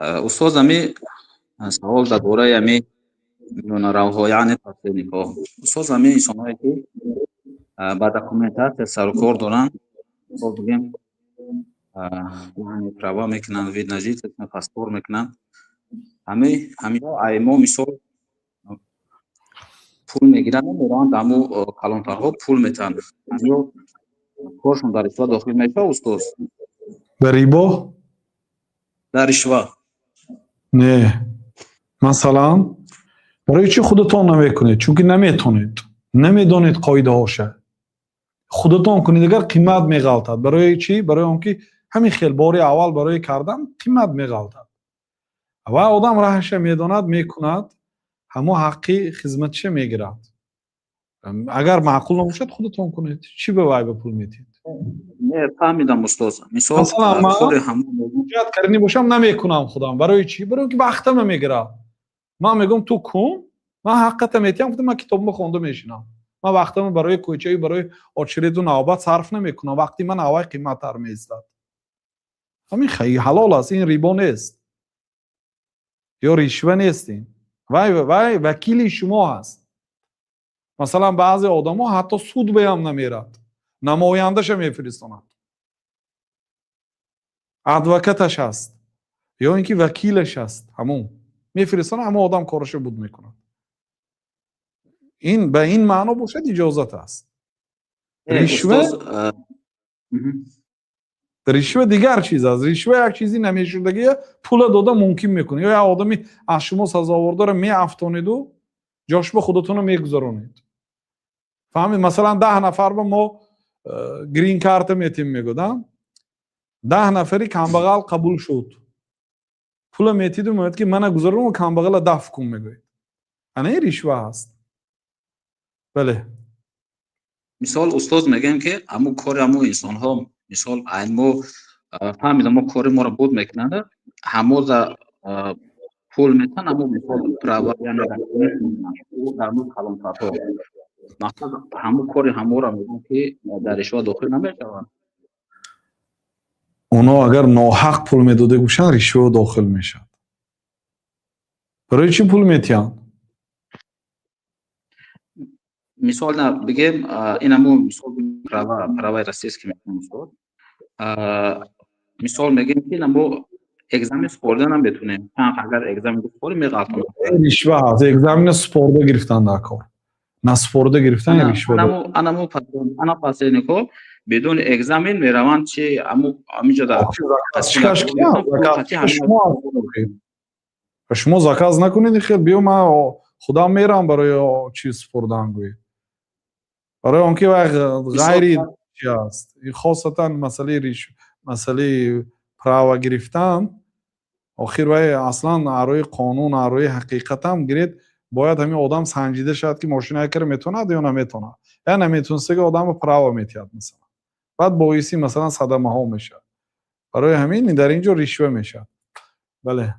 Устоз, ами савол дар бораи ами миёнаравҳо, яъне посредникҳо. Устоз, ами инсонҳое, ки ба документация сарукор доранд, мисол бигем, яъне права мекунанд, вид на жительство, паспорт мекунанд, ҳамиҳо ай мо, мисол, пул мегиранд, мераванд, ҳаму калонтарҳо пул метаҳанд. Ҳамиҳо коршон дар ришва дохил мешавад, устоз? Дар рибо? Дар ришва. Не, масалан, барои чӣ худатон намекунед? Чунки наметонед, намедонед қоидаҳоша. Худатон кунед агар, қимат меғалтад. Барои чӣ? Барои он ки ҳамин хел бори аввал барои кардан қимат меғалтад ва одам раҳаша медонад, мекунад, ҳамо ҳаққи хизматиша мегирад. Агар маъқул набошад, худатон кунед. Чӣ ба вай ба пул метиҳед? Не, фаҳмидам, устоз. Мисол, Масалан, ман кори ҳамон ҳуҷҷат карданӣ бошам, намекунам худам. Барои чӣ? Барои он ки вақтама мегирад. Ман мегӯям: «Ту кун, ман ҳаққата метиҳам». Гуфта, ман китобма хонда мешинам. Ман вақтама барои кӯчаи, барои очереду навбат сарф намекунам. Вақти ман аввай қиматтар меистад. Ҳамин ҳалол аст, ин рибо нест ё ришва нест. Ин вай вакили шумо ҳаст. Масалан, баъзе одамо ҳатто суд беам намерад, намояндаша мефиристонад, адвокаташ ҳаст ё ин ки вакилаш ҳаст, ҳамун мефиристонад, ҳамон одам кораша буд мекунад. Ин ба ин маъно бошад, иҷозат аст. Ришва ришва дигар чиз аст. Ришва як чизи намешудагия пула дода мумкин мекунад ё як одами аз шумо сазовордора меафтониду ҷош ба худатонро мегузаронед. Фаҳмид? Масалан, 10 нафар ба мо грин-карта метем, мегӯдам, 10 нафари камбағал қабул шуд, пула метиду мегӯяд, ки мана гузарон, камбағала даф кун, мегӯяд. Ана ин ришва ҳаст, бале. Мисол, устоз, мегӯем, ки ҳамун кори ҳамун инсонҳо, мисол, ай мо, фаҳмидам, мо кори моро буд мекунанд, ҳамоза пул метан, ҳамо, мисол, права, яъне дар мо калонтарҳо, мақсад, ҳамун кори ҳаморо мегӯям, ки дар ришва дохил намешаванд? Оно агар ноҳақ пул медода бошанд, ришва дохил мешавад. Барои чӣ пул метиҳанд? Мисол, на бигем, ин ҳамун, мисол, праваи российский мекунем, устод. Мисол, мегем, ки мо экзамен супорда наметунем, агар экзамен супорӣ, меғалтонем. Ришва ҳаст. Экзамена супорда гирифтан дар кор, насупорда гирифтан ришва. Анамо ана посредникҳо бидуни экзамен мераванд, чи амиҷо дар Шумо заказ накунед, хел биё, ман худам мерам барои чиз супурдан, гӯед. Барои он ки вай ғайри чи аст, хосатан масъалаи риш, масъалаи права гирифтан. Охир вай аслан арӯи қонун, арӯи ҳақиқатам гиред, бояд ҳамин одам санҷида шавад, ки мошина кара метавонад ё наметавонад. Я наметонистаги одамро права метиҳад, масалан, баъд боиси, масалан, садамаҳо мешавад. Барои ҳамин дар ин ҷо ришва мешавад, бале.